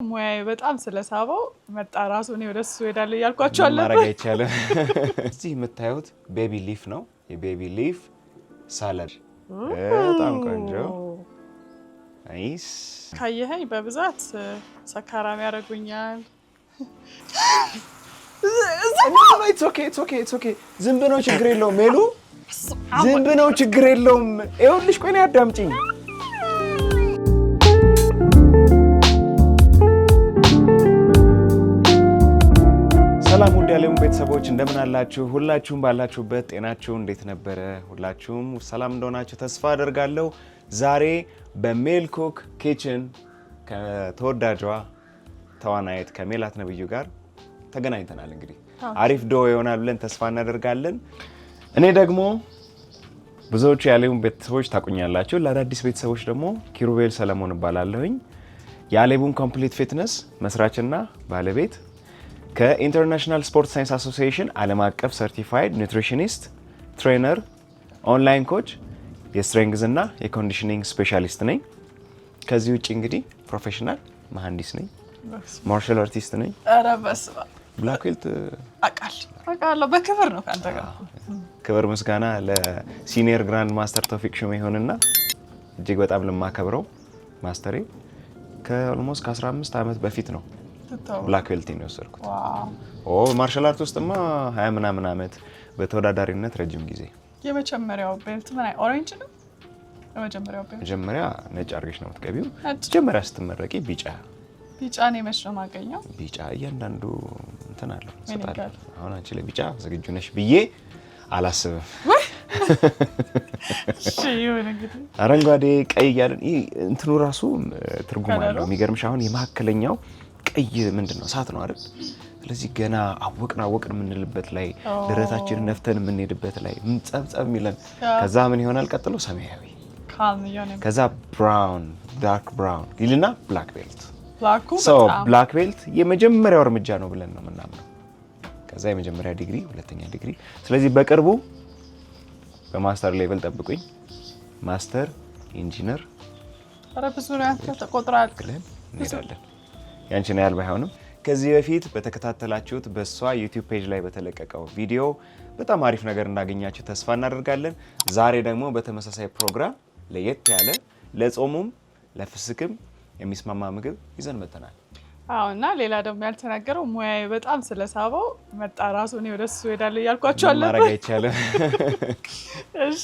ሙያዬ በጣም ስለሳበው መጣ ራሱ። እኔ ወደ እሱ እሄዳለሁ እያልኳቸው አለ። ማድረግ አይቻልም። እዚህ የምታዩት baby leaf ነው። የ baby leaf salad በጣም ቆንጆ፣ nice። ካየኸኝ በብዛት ሰካራም ያደርጉኛል። ዝንብ ነው፣ ችግር የለውም ሜሉ፣ ዝንብ ነው፣ ችግር የለውም። ይኸውልሽ፣ ቆይ አዳምጪኝ። ሰላም ውድ ያለሙ ቤተሰቦች፣ እንደምን አላችሁ? ሁላችሁም ባላችሁበት ጤናችሁ እንዴት ነበረ? ሁላችሁም ሰላም እንደሆናችሁ ተስፋ አደርጋለሁ። ዛሬ በሜልኩክ Kitchen ከተወዳጇ ተዋናይት ከሜላት ነብዩ ጋር ተገናኝተናል። እንግዲህ አሪፍ duo ይሆናል ብለን ተስፋ እናደርጋለን። እኔ ደግሞ ብዙዎቹ የአሌቡ ቤተሰቦች ታቁኛላችሁ። ለአዳዲስ ቤተሰቦች ደግሞ ኪሩቤል ሰለሞን እባላለሁኝ። የአሌቡን Complete Fitness መስራችና ባለቤት፣ ከ International Sport Science Association ዓለም አቀፍ certified nutritionist፣ trainer፣ online coach፣ የ strength እና የ conditioning specialist ነኝ። ከዚህ ውጭ እንግዲህ professional መሐንዲስ ነኝ፣ martial artist ነኝ። ኧረ በስመ አብ! Black belt። አውቃለሁ፣ አውቃለሁ። በክብር ነው ከአንተ ጋር። ክብር ምስጋና ለ senior grand master ቶፊቅ ሹሜ ይሁንና እጅግ በጣም ለማከብረው master ኤ ከ almost ከ15 ዓመት በፊት ነው black belt ነው የወሰድኩት። ኦ፣ martial art ውስጥማ 20 ምናምን ዓመት፣ በተወዳዳሪነት ረጅም ጊዜ። የመጀመሪያው belt ምን orange ነው? የመጀመሪያው belt? መጀመሪያ ነጭ አድርገሽ ነው የምትገቢው። መጀመሪያ ስትመረቂ ቢጫ። ቢጫ ነው። መች ነው የማገኘው? ቢጫ እያንዳንዱ እንትን አለው፣ እንሰጣለን። አሁን አንቺ ለቢጫ ዝግጁ ነሽ ብዬ አላስብም። እሺ ይሁን እንግዲህ። አረንጓዴ፣ ቀይ እያለን ይህ እንትኑ ራሱ ትርጉም አለው። የሚገርምሽ አሁን የመካከለኛው ቀይ ምንድን ነው? እሳት ነው አይደል? ስለዚህ ገና አወቅን አወቅን የምንልበት ላይ፣ ደረታችንን ነፍተን የምንሄድበት ላይ፣ ጸብጸብ የሚለን። ከዛ ምን ይሆናል ቀጥሎ? ሰማያዊ፣ ከዛ brown፣ dark brown ይልና black belt። Black belt የመጀመሪያው እርምጃ ነው ብለን ነው የምናምነው። ከዛ የመጀመሪያ ዲግሪ፣ ሁለተኛ ዲግሪ። ስለዚህ በቅርቡ በ master level ጠብቁኝ። Master engineer። ኧረ ብዙ ነው ያንተ፣ ተቆጥሯል። ብለን እንሄዳለን። ያንቺን ያህል ባይሆንም ከዚህ በፊት በተከታተላችሁት በእሷ YouTube page ላይ በተለቀቀው ቪዲዮ በጣም አሪፍ ነገር እንዳገኛችሁ ተስፋ እናደርጋለን። ዛሬ ደግሞ በተመሳሳይ ፕሮግራም ለየት ያለ ለጾሙም ለፍስክም የሚስማማ ምግብ ይዘን መጥተናል። አዎ፣ እና ሌላ ደግሞ ያልተናገረው ሙያዬ በጣም ስለሳበው መጣ ራሱ። እኔ ወደ እሱ እሄዳለሁ እያልኳቸው አለ። ማድረግ አይቻልም። እሺ።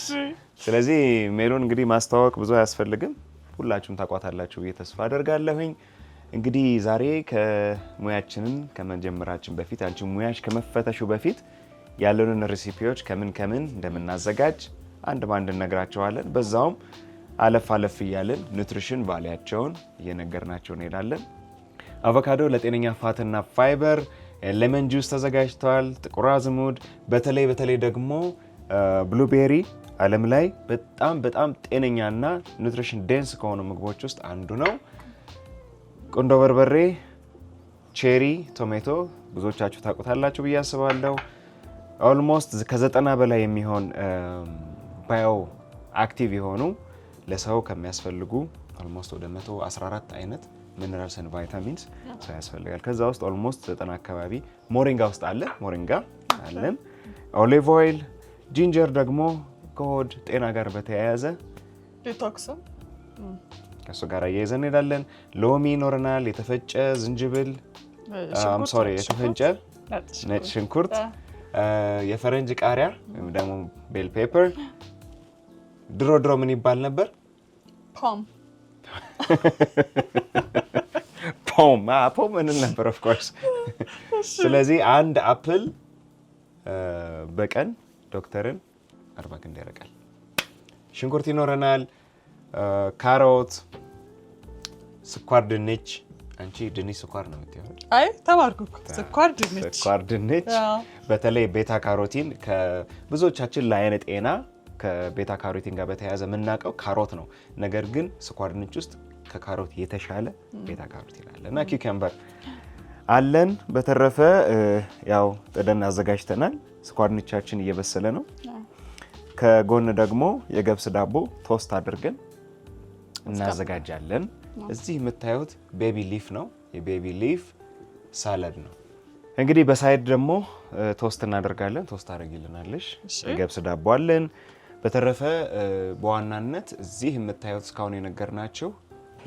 ስለዚህ ሜሉን እንግዲህ ማስተዋወቅ ብዙ አያስፈልግም። ሁላችሁም ታውቋታላችሁ ብዬ ተስፋ አደርጋለሁኝ። እንግዲህ ዛሬ ከሙያችንን ከመጀመራችን በፊት፣ አንቺ ሙያሽ ከመፈተሹ በፊት ያለንን recipe ዎች ከምን ከምን እንደምናዘጋጅ አንድ በአንድ እነግራቸዋለን። በዛውም አለፍ አለፍ እያልን nutrition value ያቸውን እየነገርናቸው እንሄዳለን። አቮካዶ ለጤነኛ fat ና fiber፣ lemon juice ተዘጋጅተዋል። ጥቁር አዝሙድ፣ በተለይ በተለይ ደግሞ blueberry ዓለም ላይ በጣም በጣም ጤነኛና nutrition dense ከሆኑ ምግቦች ውስጥ አንዱ ነው። ቁንዶ በርበሬ፣ cherry tomato ብዙዎቻችሁ ታውቁታላችሁ ብዬ አስባለሁ። Almost ከ90 በላይ የሚሆን bio active የሆኑ ለሰው ከሚያስፈልጉ almost ወደ 114 አይነት minerals and vitamins ሰው ያስፈልጋል። ከዛ ውስጥ almost 90 አካባቢ ሞሪንጋ ውስጥ አለ። ሞሪንጋ አለን። Olive oil፣ ginger ደግሞ ከሆድ ጤና ጋር በተያያዘ detox ከእሱ ጋር አያይዘን እንሄዳለን። ሎሚ ይኖረናል። የተፈጨ ዝንጅብል፣ sorry፣ የተፈጨ ነጭ ሽንኩርት፣ የፈረንጅ ቃሪያ ወይም ደግሞ bell pepper። ድሮ ድሮ ምን ይባል ነበር? ፖም። ፖም፣ ፖም እንል ነበር of course። ስለዚህ አንድ apple በቀን ዶክተርን 40 ክንድ ያረቃል። ሽንኩርት ይኖረናል፣ ካሮት፣ ስኳር ድንች። አንቺ ድንች ስኳር ነው የምትይው? አይ፣ ተማርኩ እኮ፣ ስኳር ድንች። ስኳር ድንች፣ በተለይ beta carotene ከብዙዎቻችን ለአይን ጤና ከ beta carotene ጋር በተያያዘ የምናውቀው ካሮት ነው። ነገር ግን ስኳር ድንች ውስጥ ከካሮት የተሻለ beta carotene አለ እና cucumber አለን። በተረፈ ያው ጥደን አዘጋጅተናል። ስኳር ድንቻችን እየበሰለ ነው። ከጎን ደግሞ የገብስ ዳቦ toast አድርገን እናዘጋጃለን። እዚህ የምታዩት baby leaf ነው። የ baby leaf salad ነው። እንግዲህ በ side ደግሞ toast እናደርጋለን። Toast አድርጊልናለሽ። የገብስ ዳቦ አለን። በተረፈ በዋናነት እዚህ የምታዩት እስካሁን የነገርናቸው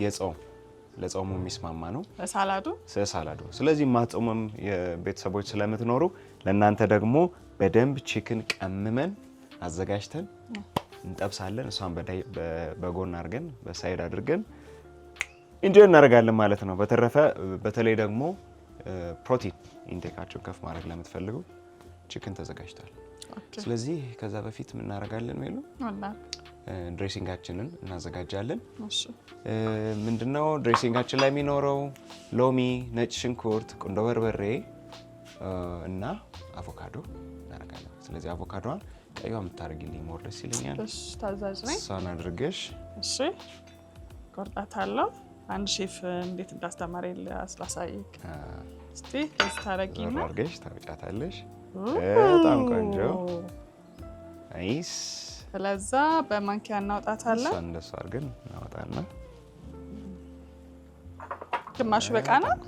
የጾም ለጾሙ የሚስማማ ነው Salad ኡ Salad ኡ። ስለዚህ ማጾምም የቤተሰቦች ስለምትኖሩ ለእናንተ ደግሞ በደንብ chicken ቀምመን አዘጋጅተን እንጠብሳለን። እሷን በጎን አድርገን በ side አድርገን enjoy እናደርጋለን ማለት ነው። በተረፈ በተለይ ደግሞ ፕሮቲን intake ኣቸውን ከፍ ማድረግ ለምትፈልጉ chicken ተዘጋጅቷል። ስለዚህ ከዛ በፊት እናደርጋለን ሜሉ dressing ኣችንን እናዘጋጃለን። ምንድነው dressing ኣችን ላይ የሚኖረው? ሎሚ፣ ነጭ ሽንኩርት፣ ቁንዶ በርበሬ እና አቮካዶ እናደርጋለን። ስለዚህ አቮካዶዋን ቀይዋ የምታደርጊልኝ more ደስ ይለኛል። ታዛዥ ነኝ። እሷን አድርገሽ እሺ፣ ቆርጣታለሁ። አንድ ሼፍ እንዴት እንዳስተማሪ ላሳይክ እስቲ። ታረጊና አድርገሽ ታውጫታለሽ። በጣም ቆንጆ nice። ስለዛ በማንኪያ እናውጣታለን። እሷን እንደሱ አድርገን እናወጣና ግማሹ በቃናል።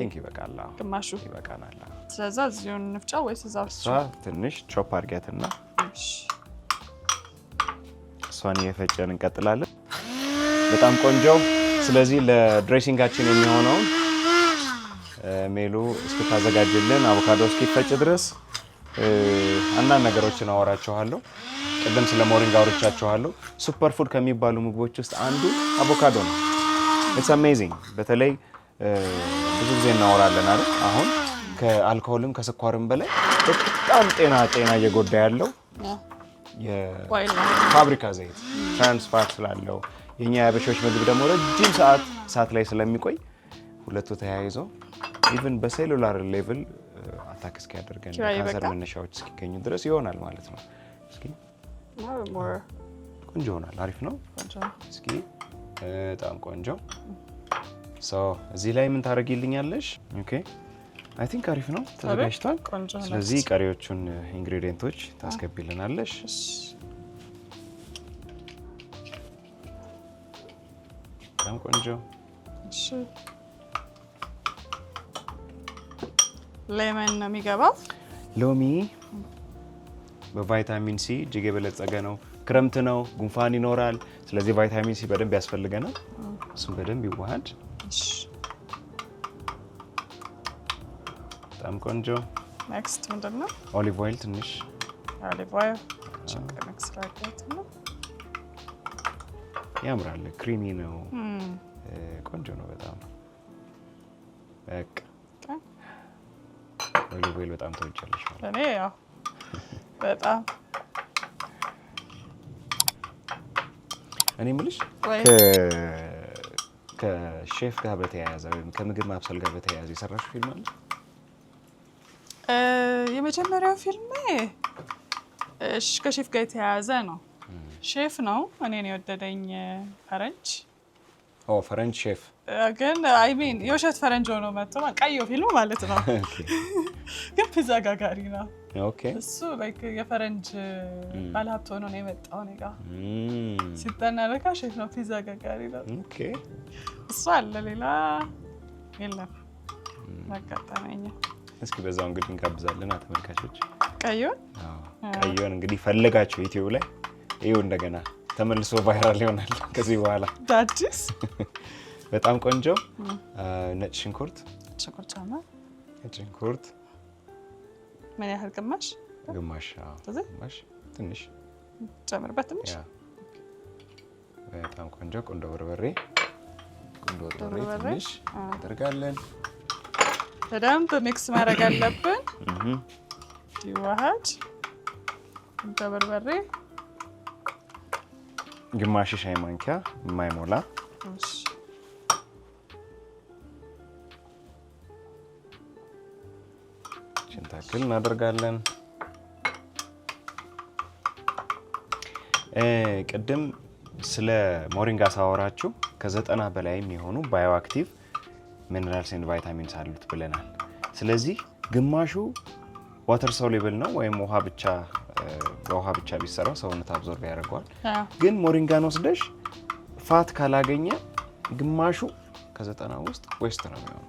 Think ይበቃል። ግማሹ ይበቃናል። ስለዛ እዚሁን እንፍጫ ወይስ እዛ? እሷ ትንሽ chop አድርጊያትና እሷን እየፈጨን እንቀጥላለን። በጣም ቆንጆ። ስለዚህ ለ dressing ኣችን የሚሆነውን ሜሉ እስክታዘጋጅልን አቮካዶ እስኪፈጭ ድረስ አንዳንድ ነገሮችን አወራችኋለሁ። ቅድም ስለ ሞሪንጋ አውርቻችኋለሁ። Super food ከሚባሉ ምግቦች ውስጥ አንዱ አቮካዶ ነው። It's amazing። በተለይ ብዙ ጊዜ እናወራለን አይደል? አሁን ከአልኮሆልም ከስኳርም በላይ በጣም ጤና እየጎዳ ያለው የፋብሪካ ዘይት trans fat ስላለው የኛ የአበሾች ምግብ ደግሞ ረጅም ሰዓት እሳት ላይ ስለሚቆይ ሁለቱ ተያይዞ even በ cellular level attack እስኪያደርገን ካንሰር መነሻዎች እስኪገኙ ድረስ ይሆናል ማለት ነው። እስኪ ቆንጆ ይሆናል። አሪፍ ነው። እስኪ በጣም ቆንጆ። እዚህ ላይ ምን ታደርጊልኛለሽ? Okay, I think አሪፍ ነው፣ ተዘጋጅቷል። ስለዚህ ቀሪዎቹን ingredient ኦች ታስገቢልናለሽ። በጣም ቆንጆ። Lemon ነው የሚገባው። ሎሚ በቫይታሚን ሲ እጅግ የበለጸገ ነው። ክረምት ነው፣ ጉንፋን ይኖራል። ስለዚህ ቫይታሚን ሲ በደንብ ያስፈልገናል። እሱም በደንብ ይዋሃድ። በጣም ቆንጆ። Next ምንድን ነው? Olive oil ትንሽ Olive oil ነው። ያምራል። Creamy ነው፣ ቆንጆ ነው በጣም። በቃ olive oil በጣም ተወጃለሽ ማለት እኔ ያው በጣም። እኔ የምልሽ ከሼፍ ጋር በተያያዘ ወይም ከምግብ ማብሰል ጋር በተያያዘ የሰራሽው ፊልም አለ? የመጀመሪያው ፊልሜ ከሼፍ ጋር የተያያዘ ነው። ሼፍ ነው እኔን የወደደኝ ፈረንጅ። ፈረንጅ ሼፍ። ግን I mean የውሸት ፈረንጅ ሆኖ መጥቶ ቀዮ ፊልሙ ማለት ነው። ግን ፒዛ ጋጋሪ ነው እሱ። Like የፈረንጅ ባለሀብት ሆኖ ነው የመጣው እኔ ጋ። ሲጠና ለካ ሼፍ ነው፣ ፒዛ ጋጋሪ ነው እሱ አለ። ሌላ የለም ያጋጠመኝ። እስኪ በዛው እንግዲህ እንጋብዛለን ተመልካቾች። ቀዩን ቀዩን እንግዲህ ፈለጋችሁ ዩቲዩብ ላይ ይኸው እንደገና ተመልሶ viral ይሆናል ከዚህ በኋላ። አዲስ። በጣም ቆንጆ። ነጭ ሽንኩርት ነጭ ሽንኩርት ምን ያህል? ግማሽ? ግማሽ፣ ግማሽ ትንሽ ጨምርበት ትንሽ። በጣም ቆንጆ። ቁንዶ በርበሬ ትንሽ እናደርጋለን። በደንብ mix ማድረግ አለብን ይዋሃድ። ቁንዶ በርበሬ ግማሽ ሻይ ማንኪያ የማይሞላ። ታክል እናደርጋለን። ቅድም ስለ ሞሪንጋ ሳወራችሁ ከ90 በላይ የሚሆኑ bioactive minerals and vitamins አሉት ብለናል። ስለዚህ ግማሹ water soluble ነው ወይም ውሃ ብቻ በውሃ ብቻ ቢሰራ ሰውነት absorb ያደርገዋል። ግን ሞሪንጋን ወስደሽ fat ካላገኘ ግማሹ ከ90 ውስጥ waste ነው የሚሆነው።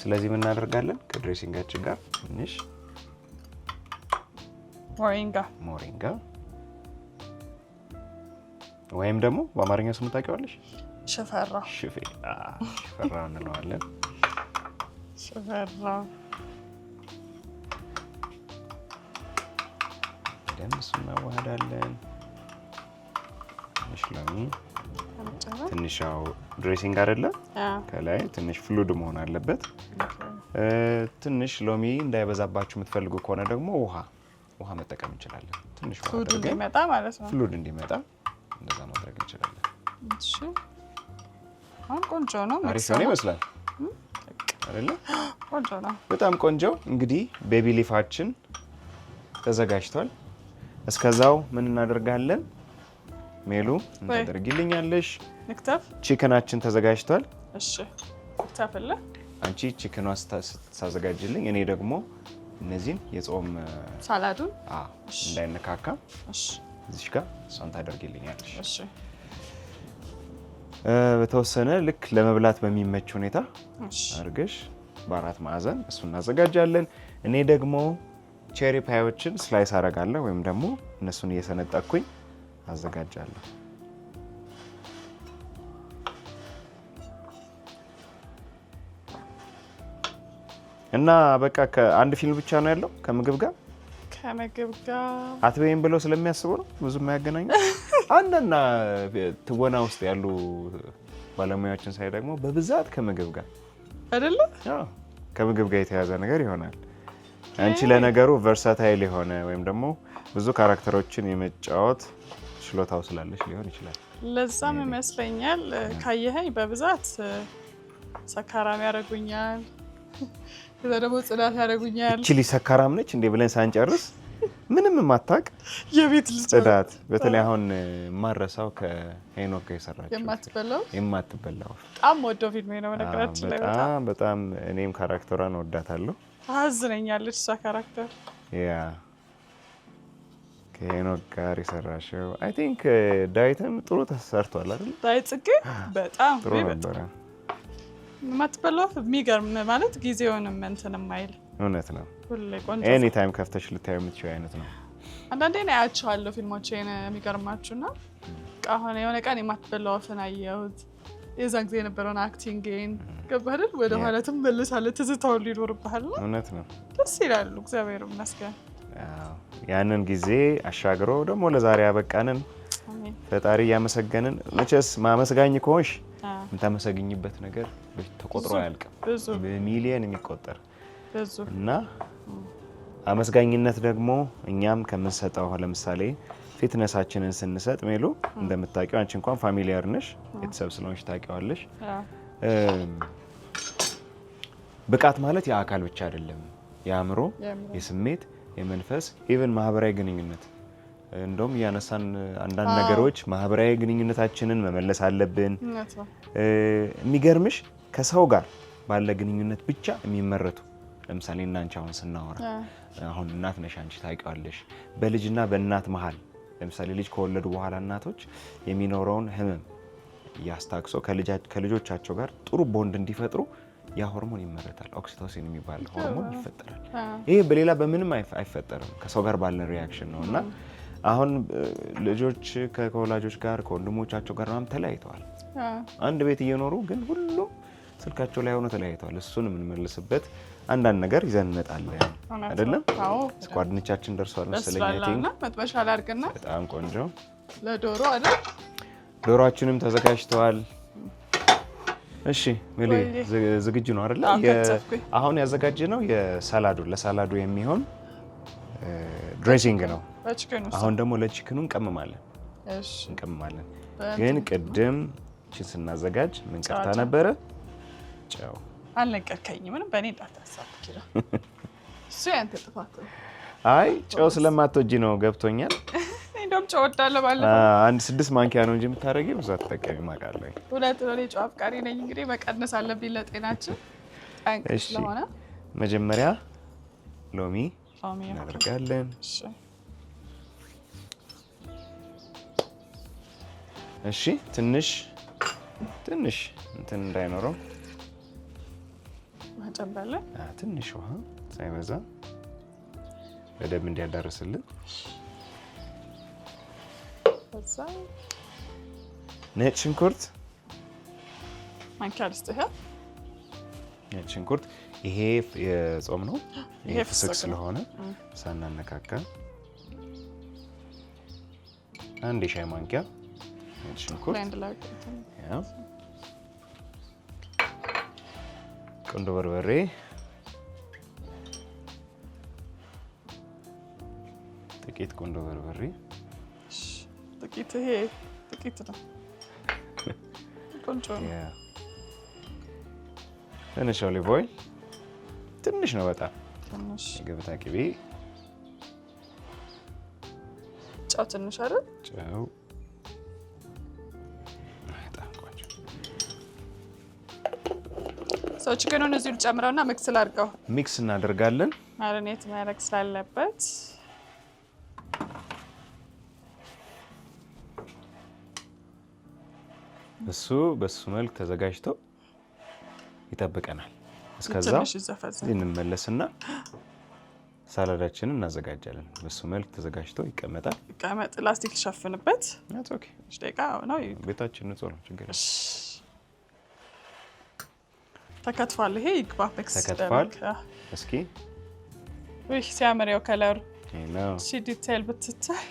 ስለዚህ ምን እናደርጋለን? ከ dressing ኣችን ጋር ትንሽ ሞሪንጋ ሞሪንጋ ወይም ደግሞ በአማርኛ ስሙ ታውቂዋለሽ? ሽፈራ ሽፈራ እንለዋለን። ሽፈራ በደንብ እሱ እናዋህዳለን። ትንሽ ሎሚ፣ ትንሽ ያው dressing አይደለ ከላይ ትንሽ fluid መሆን አለበት። ትንሽ ሎሚ እንዳይበዛባችሁ የምትፈልጉ ከሆነ ደግሞ ውሃ ውሃ መጠቀም እንችላለን። ትንሽ ውሃ fluid እንዲመጣ ማለት ነው። fluid እንዲመጣ እንደዛ ማድረግ እንችላለን። እሺ አሁን ቆንጆ ነው። አሪፍ የሆነ ይመስላል አይደለ? ቆንጆ ነው። በጣም ቆንጆ። እንግዲህ baby leaf ኣችን ተዘጋጅቷል። እስከዛው ምን እናደርጋለን? ሜሉ ታደርጊልኛለሽ። ንክተፍ። Chicken ኣችን ተዘጋጅቷል። እሺ ንክተፍልህ። አንቺ chicken ኗ ስታዘጋጅልኝ፣ እኔ ደግሞ እነዚህን የጾም salad ኡን እንዳይነካካ እዚሽ ጋር እሷን ታደርጊልኛለሽ። እሺ በተወሰነ ልክ ለመብላት በሚመች ሁኔታ አድርገሽ በአራት ማዕዘን እሱ እናዘጋጃለን። እኔ ደግሞ cherry pie ዎችን slice አደርጋለሁ ወይም ደግሞ እነሱን እየሰነጠቅኩኝ አዘጋጃለሁ። እና በቃ ከአንድ ፊልም ብቻ ነው ያለው ከምግብ ጋር ከምግብ ጋር አትበይም ብለው ስለሚያስቡ ነው ብዙ የማያገናኙ። አንዳንድ ትወና ውስጥ ያሉ ባለሙያዎችን ሳይ ደግሞ በብዛት ከምግብ ጋር አይደለ? አዎ፣ ከምግብ ጋር የተያዘ ነገር ይሆናል። አንቺ ለነገሩ versatile የሆነ ወይም ደግሞ ብዙ character ኦችን የመጫወት ችሎታው ስላለሽ ሊሆን ይችላል። ለዛም ይመስለኛል ካየኸኝ በብዛት ሰካራም ያደርጉኛል፣ ከዛ ደግሞ ጽዳት ያደርጉኛል። እቺ ልጅ ሰካራም ነች እንዴ ብለን ሳንጨርስ ምንም የማታውቅ የቤት ልጅ ጽዳት። በተለይ አሁን የማረሳው ከሄኖክ ጋር የሰራችው የማትበላው የማትበላው በጣም ወደው ፊልሜ ነው። በነገራችን ላይ በጣም በጣም እኔም character ሯን ወዳታለሁ። ታዝነኛለች እሷ character። Yeah፣ ከሄኖክ ጋር የሰራሽው I think ዳዊትም ጥሩ ተሰርቷል አይደል? ዳዊት ጽጌ በጣም ጥሩ ነበረ። የማትበላው የሚገርም ማለት ጊዜውንም እንትን የማይል እውነት ነው። ሁሌ ቆንጆ Any time ከፍተሽ ልታዩ የምትችይው አይነት ነው። አንዳንዴ ነው አያቸዋለሁ ፊልሞቼን የሚገርማችሁ እና አሁን የሆነ ቀን የማትበላው ወፍን አየሁት። የዛን ጊዜ የነበረውን acting ን ገባህ አይደል? ወደ ኋላ ትመለሳለህ፣ ትዝታውን ሊኖርብሃል። እውነት ነው። ደስ ይላሉ። እግዚአብሔር ይመስገን። ያንን ጊዜ አሻግሮ ደግሞ ለዛሬ ያበቃንን ፈጣሪ እያመሰገንን፣ መቼስ ማመስጋኝ ከሆንሽ የምታመሰግኝበት ነገር ተቆጥሮ አያልቅም፣ በሚሊየን የሚቆጠር እና አመስጋኝነት ደግሞ እኛም ከምንሰጠው ለምሳሌ fitness ኣችንን ስንሰጥ፣ ሜሉ እንደምታውቂው አንቺ እንኳን familiar ነሽ፣ ቤተሰብ ስለሆንሽ ታውቂዋለሽ። ብቃት ማለት የአካል ብቻ አይደለም፣ የአእምሮ፣ የስሜት፣ የመንፈስ፣ even ማህበራዊ ግንኙነት። እንደውም እያነሳን አንዳንድ ነገሮች ማህበራዊ ግንኙነታችንን መመለስ አለብን። የሚገርምሽ ከሰው ጋር ባለ ግንኙነት ብቻ የሚመረቱ፣ ለምሳሌ እናንቺ አሁን ስናወራ፣ አሁን እናት ነሽ አንቺ ታውቂዋለሽ። በልጅና በእናት መሀል ለምሳሌ ልጅ ከወለዱ በኋላ እናቶች የሚኖረውን ህመም እያስታክሶ ከልጆቻቸው ጋር ጥሩ ቦንድ እንዲፈጥሩ ያ ሆርሞን ይመረታል። Oxytocin የሚባል ሆርሞን ይፈጠራል። ይሄ በሌላ በምንም አይፈጠርም። ከሰው ጋር ባለን reaction ነው እና አሁን ልጆች ከወላጆች ጋር ከወንድሞቻቸው ጋር ምናምን ተለያይተዋል። አንድ ቤት እየኖሩ ግን ሁሉም ስልካቸው ላይ ሆኖ ተለያይተዋል። እሱን የምንመልስበት አንዳንድ ነገር ይዘን እንመጣለን። አይደለም? ስኳር ድንቻችን ደርሷል መሰለኝ። I think መጥበሻ ላድርግና በጣም ቆንጆ። ለዶሮ አይደል? ዶሮአችንም ተዘጋጅተዋል። እሺ ሜሊ፣ ዝግጁ ነው አይደለ? አሁን ያዘጋጀነው የ salad ኡ ለ salad ኡ የሚሆን dressing ነው። አሁን ደግሞ ለ chicken ኑ እንቀምማለን እንቀምማለን። ግን ቅድም ችን ስናዘጋጅ ምን ቀርታ ነበረ? ጨው። አልነገርከኝም። ምንም በእኔ እንዳታሳብ። እሱ ያንተ ጥፋት ነው። አይ ጨው ስለማትወጂ ነው፣ ገብቶኛል። እንደውም ጨው እወዳለሁ። ባለፈው አንድ 6 ማንኪያ ነው እንጂ የምታደርጊው ብዙ አትጠቀሚም አውቃለሁ። እውነት ነው። እኔ ጨው አፍቃሪ ነኝ። እንግዲህ መቀነስ አለብኝ ለጤናችን ጠንቅ ስለሆነ። መጀመሪያ ሎሚ እናደርጋለን። እሺ ትንሽ ትንሽ እንትን እንዳይኖረው ውሃ ጨምራለን። ትንሽ ውሃ ሳይበዛ በደንብ እንዲያዳርስልን። ከዛ ነጭ ሽንኩርት ማንኪያ ልስጥህ። ነጭ ሽንኩርት ይሄ የጾም ነው። ይሄ ይሄ ፍስክ ፍስክ ነው። ስለሆነ ሳናነካካ አንድ የሻይ ማንኪያ ነጭ ሽንኩርት፣ blend ላድርግ። Yeah፣ ቁንዶ በርበሬ፣ ጥቂት ቁንዶ በርበሬ፣ እሺ፣ ጥቂት፣ ይሄ ጥቂት ነው። ቆንጆ ነው። Yeah፣ ትንሽ olive oil፣ ትንሽ ነው በጣም። ትንሽ። የገበታ ቅቤ። ጨው ትንሽ አይደል? ጨው፣ በጣም ቆንጆ። So chicken ኑን እዚሁ ልጨምረውና mix ላድርገው። Mix እናደርጋለን። Marinate ማድረግ ስላለበት። እሱ በሱ መልክ ተዘጋጅቶ ይጠብቀናል። እስከዛ ትንሽ ይዘፈዘፍ። እዚህ እንመለስና salad ኣችንን እናዘጋጃለን። በሱ መልክ ተዘጋጅቶ ይቀመጣል። ይቀመጥ። ላስቲክ ልሸፍንበት። That's okay። ትንሽ ደቂቃ ነው። ቤታችን ንጹህ ነው፣ ችግር የለም። እሺ። ተከትፏል። ይሄ ይግባ mix ተከትፏል። ይደረግ። እስኪ። ውይ ሲያምር! ያው color ኡ ይሄ ነው። እሺ፣ detail ብትታይ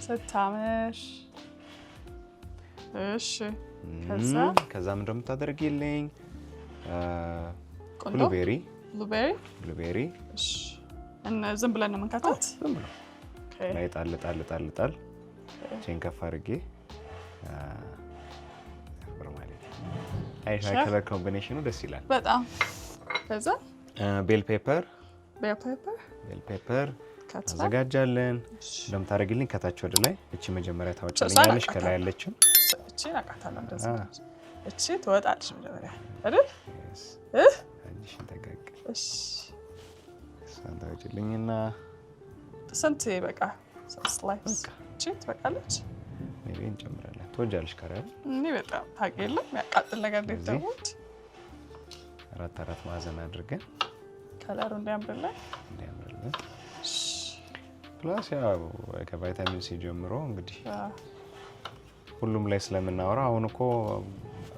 ስታምር። እሺ፣ ከዛ? ከዛ ምንድን ነው የምታደርጊልኝ? ቆንጆ። Blueberry። Blueberry። Blueberry። እሺ፣ እነ ዝም ብለን ነው የምንከታት? ዝም ብሎ ላይ ጣል ጣል ጣል ጣል፣ ቼን ከፍ አድርጌ ማለት አይሻ color combination ኑ ደስ ይላል። በጣም። ከዛ? Bell pepper። Bell pepper። Bell pepper ከትፈን አዘጋጃለን። እንደምታደርግልኝ ከታች ወደ ላይ እቺ መጀመሪያ ታወጫልኛለሽ፣ ከላይ ያለችው። እቺ አውቃታለሁ። እንደዚህ እቺ ትወጣለች መጀመሪያ አይደል? እ እጅሽን ተጋቅ። እሺ። እሷን ታወጪልኝና ስንት በቃ slice? እቺ ትበቃለች። Maybe እንጨምራለን። ትወጃለሽ ካሪያ አይደል? እኔ በጣም፣ ታውቂ የለም የሚያቃጥል ነገር እንዴት እዚህ? ደግሞ። አራት አራት ማዕዘን አድርገን Color ኡ እንዲያምርልን። እንዲያምርልን። Plus ያው ከ vitamin C ጀምሮ እንግዲህ ሁሉም ላይ ስለምናወራ አሁን እኮ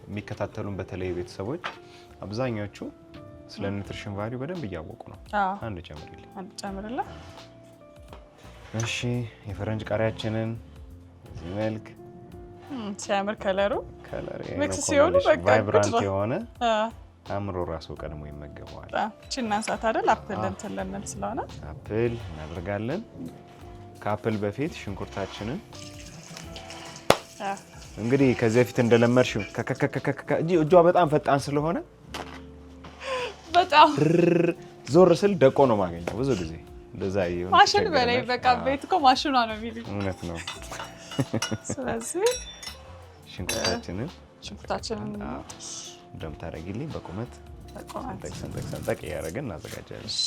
የሚከታተሉን በተለይ ቤተሰቦች አብዛኛዎቹ ስለ nutrition value በደንብ እያወቁ ነው። አንድ ጨምሪልኝ። አንድ ጨምርልን። እሺ፣ የፈረንጅ ቃሪያችንን በዚህ መልክ። ሲያምር color ኡ። Color Mix ሲሆኑ በቃ ጉድ Vibrant ነው። የሆነ አእምሮ ራሱ ቀድሞ ይመገበዋል። በጣም። እቺ እናንሳት አይደል? Apple እንትን ልንል ስለሆነ። Apple እናደርጋለን። ከ apple በፊት ሽንኩርታችንን እንግዲህ ከዚህ በፊት እንደለመድሽው ከከከከከ እጇ በጣም ፈጣን ስለሆነ በጣም። ዞር ስል ደቆ ነው የማገኘው። ብዙ ጊዜ እንደዛ እየሆነ ማሽን በላይ። ተቸግረናል። በቃ ቤት እኮ ማሽኗ ነው የሚሉኝ። እውነት ነው። ስለዚህ ሽንኩርታችንን ሽንኩርታችንን እንደምታደርጊልኝ በቁመት በቁመት። ሰንጠቅ ሰንጠቅ ሰንጠቅ እያደረግን እናዘጋጃለን። እሺ።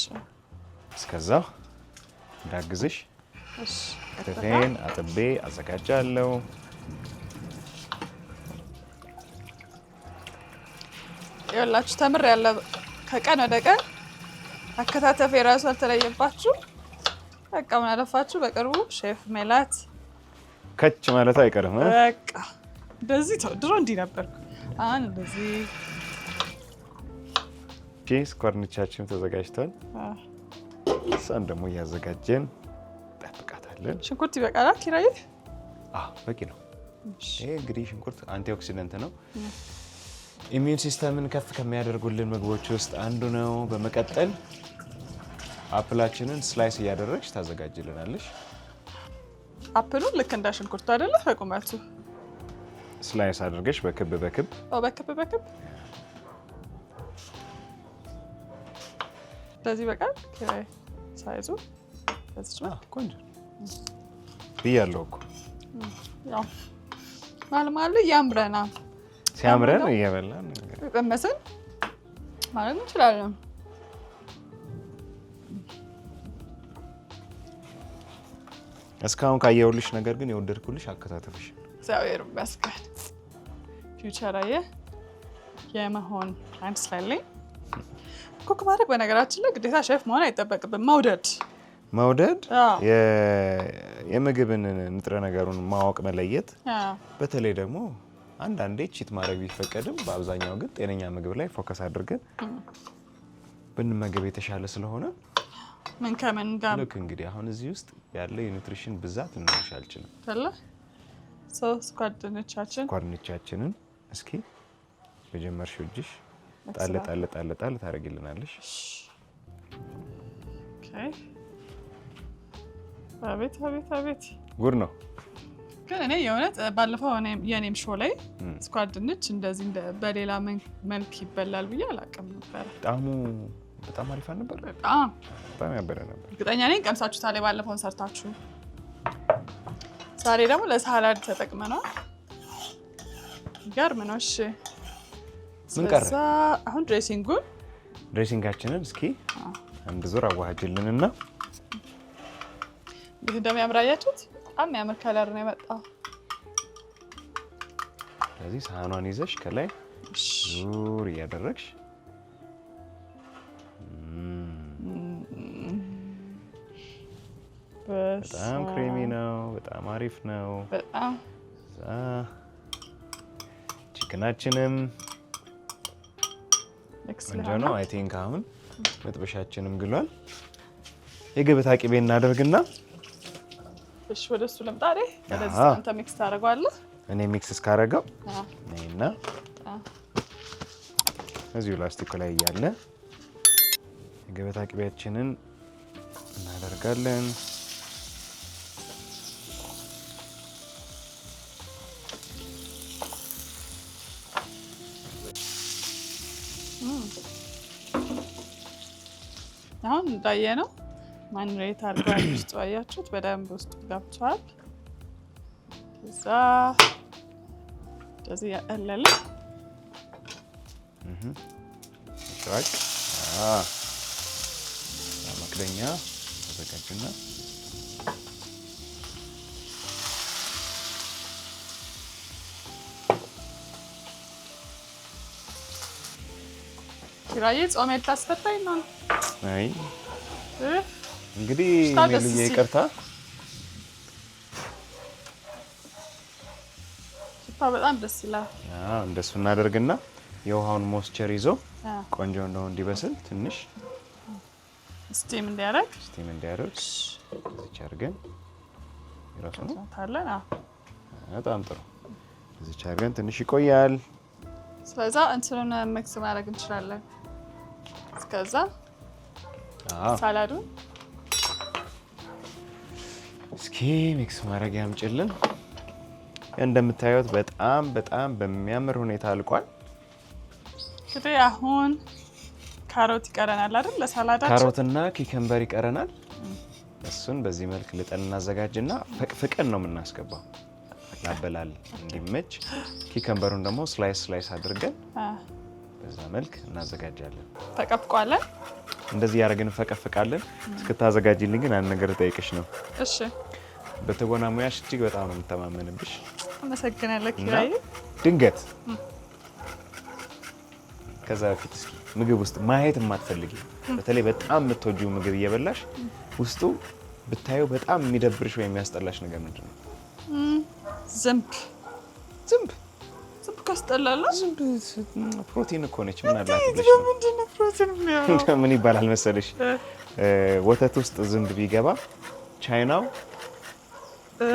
እስከዛው እንዳግዝሽ እሺ። ክትፌን አጥቤ አዘጋጃለሁ። ይኸውላችሁ ተምር ያለ ከቀን ወደ ቀን አከታተፍ የራሱ አልተለየባችሁ። በቃ ምን አለፋችሁ በቅርቡ ሼፍ ሜላት ከች ማለት አይቀርም እ? በቃ እንደዚህ ተው። ድሮ እንዲህ ነበርኩ፣ አሁን እንደዚህ። እሺ፣ ስኳር ድንቻችን ተዘጋጅቷል። እሷን ደግሞ እያዘጋጀን ጠብቃታለን። ሽንኩርት ይበቃላል ኪራዬ? አዎ፣ በቂ ነው። ይሄ እንግዲህ ሽንኩርት antioxidant ነው። Immune system ን ከፍ ከሚያደርጉልን ምግቦች ውስጥ አንዱ ነው። በመቀጠል apple ኣችንን slice እያደረግሽ ታዘጋጅልናለሽ። Apple ኡን ልክ እንደ ሽንኩርቱ አይደለ? በቁመቱ። Slice አድርገሽ በክብ በክብ። ኦ፣ በክብ በክብ እንደዚህ በቃል ኪራዬ፣ size ኡ በዚች መልክ። ቆንጆ ብያለሁ እኮ። ያው መሀል መሀል ላይ ያምረናል። ሲያምረን እየበላን እንግዲህ። የቀመስን ማለት እንችላለን። እስካሁን ካየሁልሽ ነገር ግን የወደድኩልሽ አከታተፍሽ። እግዚአብሔር ይመስገን። Future አየህ የመሆን ፕላን ስላለኝ cook ማድረግ በነገራችን ላይ ግዴታ ሼፍ መሆን አይጠበቅብን። መውደድ መውደድ፣ የምግብን ንጥረ ነገሩን ማወቅ፣ መለየት፣ በተለይ ደግሞ አንዳንዴ cheat ማድረግ ቢፈቀድም በአብዛኛው ግን ጤነኛ ምግብ ላይ focus አድርገን ብንመገብ የተሻለ ስለሆነ ምን ከምን ጋር ልክ እንግዲህ አሁን እዚህ ውስጥ ያለ የ nutrition ብዛት ልነግርሽ አልችልም። ስኳር ድንቻችን ስኳር ድንቻችንን እስኪ በጀመርሽው እጅሽ ጣል ጣል ጣል ጣል ታደርጊልናለሽ። Okay። አቤት አቤት አቤት፣ ጉድ ነው። ግን እኔ የእውነት ባለፈው የኔም show ላይ ስኳር ድንች እንደዚህ በሌላ መልክ ይበላል ብዬ አላውቅም ነበረ። ጣዕሙ በጣም አሪፍ አልነበር? በጣም በጣም ያበደ ነበር። እርግጠኛ ነኝ ቀምሳችሁታል፣ ባለፈውን ሰርታችሁ። ዛሬ ደግሞ ለ salad ተጠቅመነዋል። ይገርም ነው። እሺ ምን ቀረ? አሁን dressing ኡን Dressing ኣችንን እስኪ አንድ ዙር አዋሃጅልንና እንዴት እንደሚያምር አያችሁት? በጣም የሚያምር color ነው የመጣው። ስለዚህ ሳህኗን ይዘሽ ከላይ ዙር እያደረግሽ በጣም creamy ነው። በጣም አሪፍ ነው። በጣም Chicken ኣችንም ቆንጆ ነው። I think አሁን መጥበሻችንም ግሏል። የገበታ ቅቤ እናደርግና እሺ፣ ወደ እሱ ልምጣ። ወደዚህ አንተ mix ታደርገዋለህ። እኔ mix እስካደረገው እና እዚሁ ላስቲኩ ላይ እያለ የገበታ ቅቤያችንን እናደርጋለን። አሁን እንዳየነው marinate አድርጓል። ውስጡ አያችሁት፣ በደንብ ውስጡ ገብቷል። እዛ እንደዚህ ያጠለለ ራቅ መክደኛ ተዘጋጅና ኪራዬ ጾም የታስፈታኝ ነው። አይ እንግዲህ ሜሉዬ ይቅርታ። ሽታ በጣም ደስ ይላል። አዎ እንደሱ እናደርግና የውሃውን moisture ይዞ ቆንጆ እንደሆነ እንዲበስል ትንሽ Steam እንዲያደርግ Steam እንዲያደርግ እዚች አድርገን የራሱ ነው። በጣም ጥሩ። እዚች አድርገን ትንሽ ይቆያል። ስለዛ እንትኑን mix ማድረግ እንችላለን። እስከዛ salad ኡን እስኪ mix ማድረግ ያምጭልን። እንደምታዩት በጣም በጣም በሚያምር ሁኔታ አልቋል። እንግዲህ አሁን ካሮት ይቀረናል አይደል? ለ salad ኣችን ካሮትና cucumber ይቀረናል። እሱን በዚህ መልክ ልጠን እናዘጋጅና ፈቅፍቀን ነው የምናስገባው ላበላል እንዲመች። Cucumber ኡን ደግሞ slice slice አድርገን በዛ መልክ እናዘጋጃለን። ተቀፍቋለን። እንደዚህ ያደረግን እንፈቀፍቃለን። እስክታዘጋጅልኝ ግን አንድ ነገር ጠይቅሽ ነው። እሺ። በትወና ሙያሽ እጅግ በጣም ነው የምተማመንብሽ። አመሰግናለሁ ኪራይ። ድንገት ከዛ በፊት እስኪ ምግብ ውስጥ ማየት የማትፈልጊ በተለይ በጣም የምትወጂው ምግብ እየበላሽ ውስጡ ብታየው በጣም የሚደብርሽ ወይ የሚያስጠላሽ ነገር ምንድን ነው? ዝንብ። ዝንብ ዝንብ ካስጠላላ። ዝንብ ፕሮቲን እኮ ነች። ምን አላት ብለሽ ነው? ምንድን ነው ፕሮቲን የሚሆነው? ምን ይባላል መሰለሽ፣ ወተት ውስጥ ዝንብ ቢገባ ቻይናው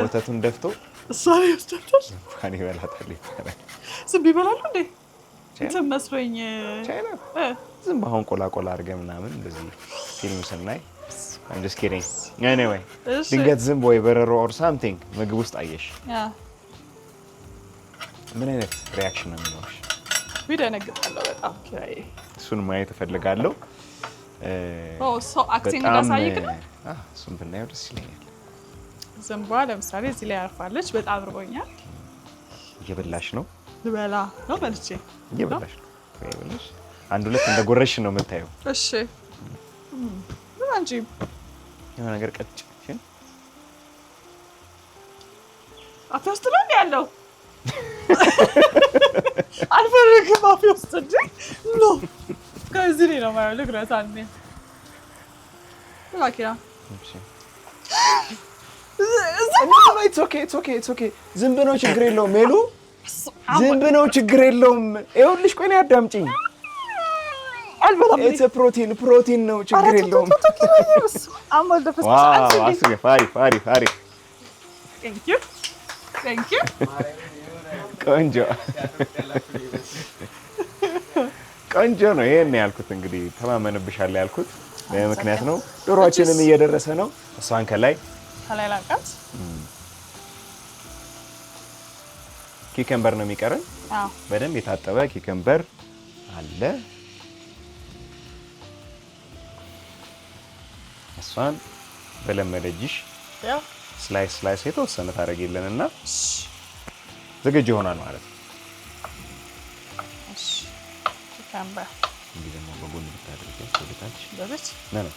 ወተቱን ደፍቶ እሷን ይወስዳታል፣ ዝንቧን ይበላታል ይባላል። ዝንብ ይበላሉ እንዴ? እንትን መስሎኝ ቻይና ዝንብ አሁን ቆላ ቆላ አድርገህ ምናምን እንደዚህ ፊልም ስናይ። I'm just kidding. Anyway, ድንገት ዝንብ ወይ በረሮ or something ምግብ ውስጥ አየሽ፣ ምን አይነት reaction ነው የሚኖርሽ? ይደነግጣለሁ በጣም ኪራዬ። እሱን ማየት እፈልጋለሁ። ሰው acting እንዳሳይክ ነው። እሱን ብናየው ደስ ይለኛል። ዝንቧ ለምሳሌ እዚህ ላይ ያርፋለች። በጣም ርቦኛል። እየበላሽ ነው? ልበላ ነው በልቼ። እየበላሽ ነው። አንድ ሁለት እንደ ጎረሽ ነው የምታየው። እሺ ምን አንቺ የሆነ ነገር ቀጭ አፌ ውስጥ ነው ያለው። አልፈልግም አፌ ውስጥ እንጂ no ከዚህ ላይ ነው የማየው። ልግረት አንዴ ኪራ። Okay፣ ዝንብ ነው፣ ችግር የለውም ሜሉ፣ ዝንብ ነው፣ ችግር የለውም። ይኸውልሽ፣ ቆይ እኔ አዳምጪኝ። አልበላም። ፕሮቲን ፕሮቲን ነው፣ ችግር የለውም። አሪፍ አሪፍ አሪፍ፣ ቆንጆ ቆንጆ ነው። ይሄን ያልኩት እንግዲህ ተማመንብሻለሁ ያልኩት ምክንያት ነው። ዶሮአችንም እየደረሰ ነው። እሷን ከላይ ከላይ ላቃት። Cucumber ነው የሚቀረን። በደንብ የታጠበ cucumber አለ። እሷን በለመደ እጅሽ slice slice የተወሰነ ታደርጊልንና ዝግጁ ይሆናል ማለት ነው። Cucumber እንዲህ ደግሞ በጎን ብታደርጊ ወደታች ነው።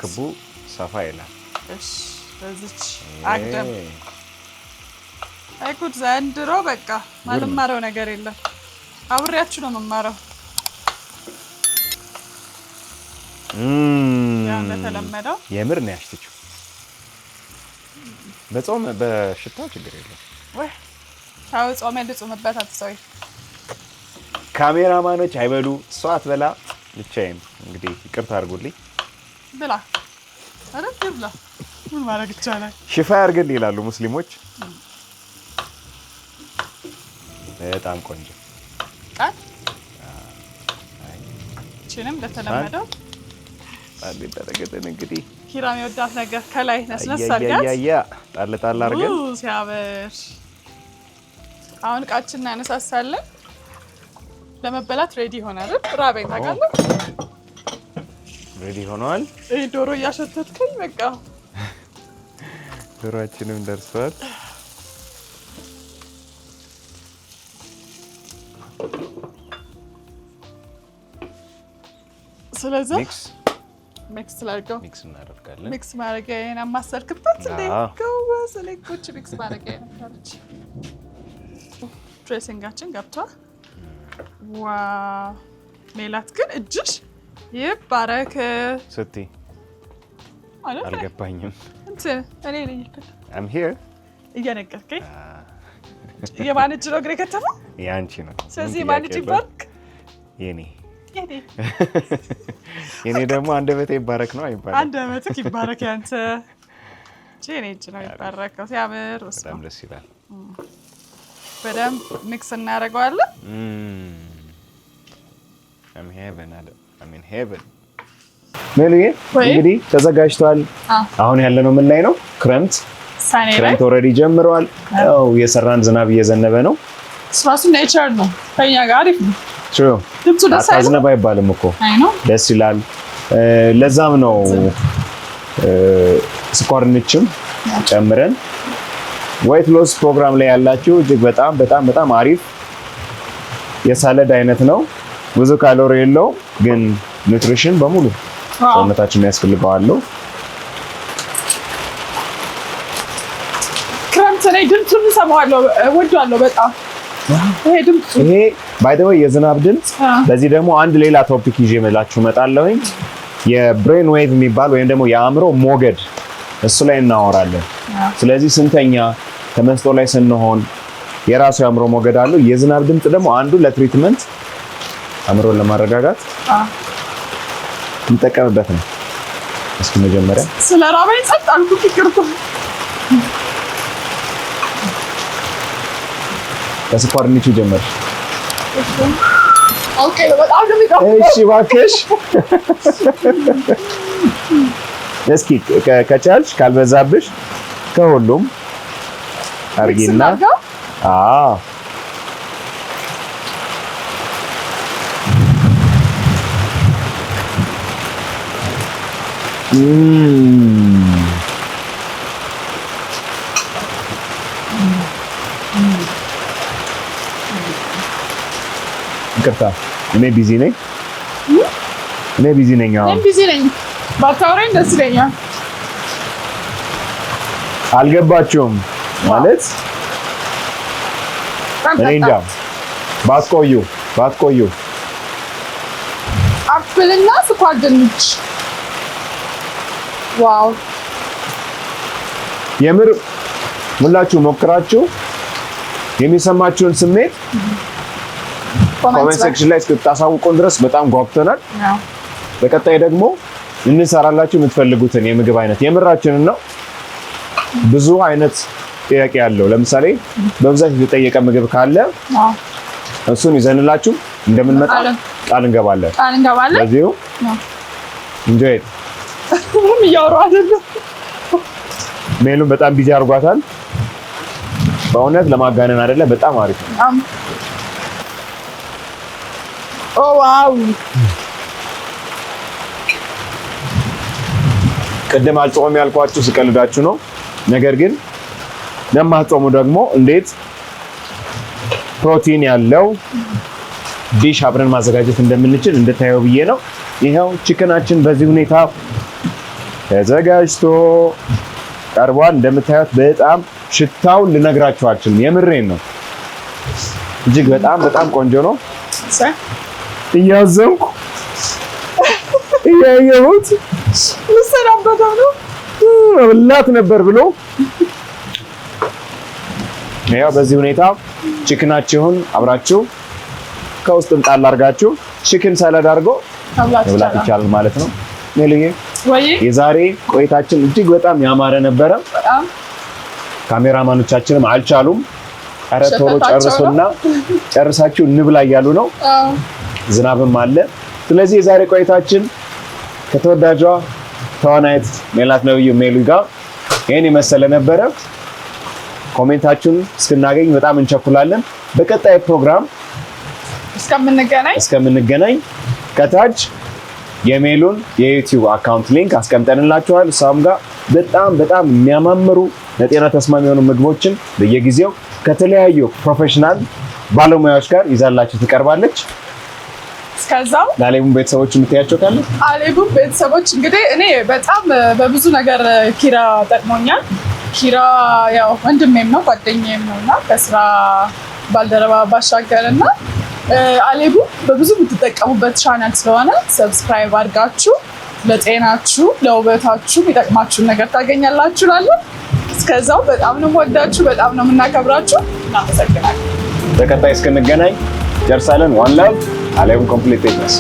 ክቡ ሰፋ ይላል። በዚች አግደም። አይ ጉድ ዘንድሮ በቃ ማልማረው ነገር የለም። አብሬያችሁ ነው የምማረው። ያው እንደተለመደው የምር ነው ያሽትችው። በጾም በሽታው ችግር የለም። ወይ ታው ጾሜ ልጹምበት አትሰዊ። ካሜራማኖች አይበሉ፣ እሷ አትበላ፣ ብቻዬን እንግዲህ ይቅርታ አድርጉልኝ። ብላ አይደል ብላ፣ ምን ማድረግ ይቻላል? ሽፋ ያድርግልህ ይላሉ ሙስሊሞች። በጣም ቆንጆ ቃል እቺንም እንደተለመደው ጣል ይደረግልን እንግዲህ። ኪራም የወዳት ነገር ከላይ ነስነስ አድርጋት ያ ጣል ጣል አድርገን ሲያምር። አሁን እቃችን እናነሳሳለን። ለመበላት ready ይሆናል። ራበኝ ታውቃለህ። Ready ሆኗል። ይህ ዶሮ እያሸተትከኝ በቃ ዶሮአችንም ደርሷል። ስለዚህ mix ላድርገው። Mix እናደርጋለን። Mix ማድረጊያዬን አማሰርክበት እንዴ? ጎበዝ። እኔ እኮ እቺ mix ማድረጊያ ነበረች። Dressing ኣችን ገብቷል። Wow ሜላት ግን እጅሽ ይባረክ ስትይ አልገባኝም። እንትን እኔ ነኝ እኮ I'm here እየነገርከኝ። የማን እጅ ነው እግሬ ከተፈው? የአንቺ ነው። ስለዚህ የማን እጅ ይባረክ? የኔ የኔ ደግሞ አንደበቴ ይባረክ ነው አይባልም? አንደበትህ ይባረክ ያንተ። የኔ እጅ ነው ይባረከው። ሲያምር በጣም ደስ ይላል። በደንብ mix እናደርገዋለን። I'm heaven አለ። I'm in heaven። ሜሉዬ እንግዲህ ተዘጋጅቷል። አሁን ያለነው ምን ላይ ነው? ክረምት ክረምት already ጀምረዋል። ያው የሰራን ዝናብ እየዘነበ ነው። እራሱ nature ነው ከኛ ጋር አሪፍ ነው። ድምፁ ደስ አይልም? አዝነብ አይባልም እኮ ደስ ይላል። ለዛም ነው ስኳር ድንችም ጨምረን weight loss ፕሮግራም ላይ ያላችሁ እጅግ በጣም በጣም በጣም አሪፍ የ salad አይነት ነው። ብዙ ካሎሪ የለው ግን nutrition በሙሉ ሰውነታችን የሚያስፈልገው አለው። ክረምት ላይ ድምፁን እሰማዋለሁ፣ እወደዋለሁ በጣም ይሄ ድምፁ። ይሄ by the way የዝናብ ድምፅ። በዚህ ደግሞ አንድ ሌላ topic ይዤ መላችሁ እመጣለሁኝ። የ brain wave የሚባል ወይም ደግሞ የአእምሮ ሞገድ፣ እሱ ላይ እናወራለን። ስለዚህ ስንተኛ ተመስጦ ላይ ስንሆን የራሱ የአእምሮ ሞገድ አለው። የዝናብ ድምፅ ደግሞ አንዱ ለ treatment አእምሮን ለማረጋጋት እንጠቀምበት ነው። እስኪ መጀመሪያ ስለ ራበኝ ጸጥ አልኩት፣ ይቅርታ። ከስኳር ድንቹ ጀመር። Okay፣ በጣም ነው የሚጣፍጠው። እሺ እባክሽ፣ እስኪ ከቻልሽ ካልበዛብሽ ከሁሉም አርጊና አዎ ይቅርታ፣ እኔ busy ነኝ። እኔ busy ነኝ። አሁን እኔም busy ነኝ። ባታወራኝ ደስ ይለኛል። አልገባችሁም ማለት እኔ እንጃ፣ ባትቆዩ ባትቆዩ። Apple ና ስኳር ድንች፣ wow! የምር ሁላችሁ ሞክራችሁ የሚሰማችሁን ስሜት comment section ላይ እስክታሳውቁን ድረስ በጣም ጓጉተናል። በቀጣይ ደግሞ እንሰራላችሁ የምትፈልጉትን የምግብ አይነት፣ የምራችንን ነው። ብዙ አይነት ጥያቄ ያለው፣ ለምሳሌ በብዛት የተጠየቀ ምግብ ካለ እሱን ይዘንላችሁ እንደምንመጣ ቃል እንገባለን። ቃል እንገባለን። በዚሁ enjoy። ምንም እያወሩ አይደለም። ሜሉን በጣም busy አድርጓታል። በእውነት ለማጋነን አይደለም፣ በጣም አሪፍ ነው። Oh wow! ቅድም አልጾምም ያልኳችሁ ስቀልዳችሁ ነው። ነገር ግን ለማትጾሙ ደግሞ እንዴት ፕሮቲን ያለው ዲሽ አብረን ማዘጋጀት እንደምንችል እንድታየው ብዬ ነው። ይኸው chicken ኣችን በዚህ ሁኔታ ተዘጋጅቶ ቀርቧል። እንደምታዩት በጣም ሽታውን ልነግራችሁ አልችልም። የምሬን ነው። እጅግ በጣም በጣም ቆንጆ ነው። እያዘንኩ እያየሁት ልሰናበተው ነው። መብላት ነበር ብሎ። ያው በዚህ ሁኔታ chicken ኣችሁን አብራችሁ ከውስጥም ጣል አድርጋችሁ chicken salad አድርጎ መብላት ይቻላል ማለት ነው። ሜሉዬ፣ የዛሬ ቆይታችን እጅግ በጣም ያማረ ነበረ። ካሜራማኖቻችንም አልቻሉም። ኧረ ቶሎ ጨርሱና ጨርሳችሁ እንብላ እያሉ ነው። ዝናብም አለ። ስለዚህ የዛሬ ቆይታችን ከተወዳጇ ተዋናይት ሜላት ነብዩ ሜሉ ጋር ይህን የመሰለ ነበረ። Comment ኣችሁን እስክናገኝ በጣም እንቸኩላለን። በቀጣይ ፕሮግራም እስከምንገናኝ እስከምንገናኝ ከታች የሜሉን የ YouTube account link አስቀምጠንላችኋል። እሷም ጋር በጣም በጣም የሚያማምሩ፣ ለጤና ተስማሚ የሆኑ ምግቦችን በየጊዜው ከተለያዩ professional ባለሙያዎች ጋር ይዛላችሁ ትቀርባለች። እስከዛው ለአሌቡን ቤተሰቦች የምትያቸው ካለ? አሌቡን ቤተሰቦች፣ እንግዲህ እኔ በጣም በብዙ ነገር ኪራ ጠቅሞኛል። ኪራ ያው ወንድሜም ነው፣ ጓደኛዬም ነው እና ከስራ ባልደረባ ባሻገር እና አሌቡ በብዙ የምትጠቀሙበት ቻናል ስለሆነ subscribe አድርጋችሁ ለጤናችሁ፣ ለውበታችሁ የሚጠቅማችሁን ነገር ታገኛላችሁ እላለሁ። እስከዛው በጣም ነው የምወዳችሁ፣ በጣም ነው የምናከብራችሁ። እናመሰግናለን። በቀጣይ እስክንገናኝ ጨርሳለን። One love፣ አሌቡን complete fitness።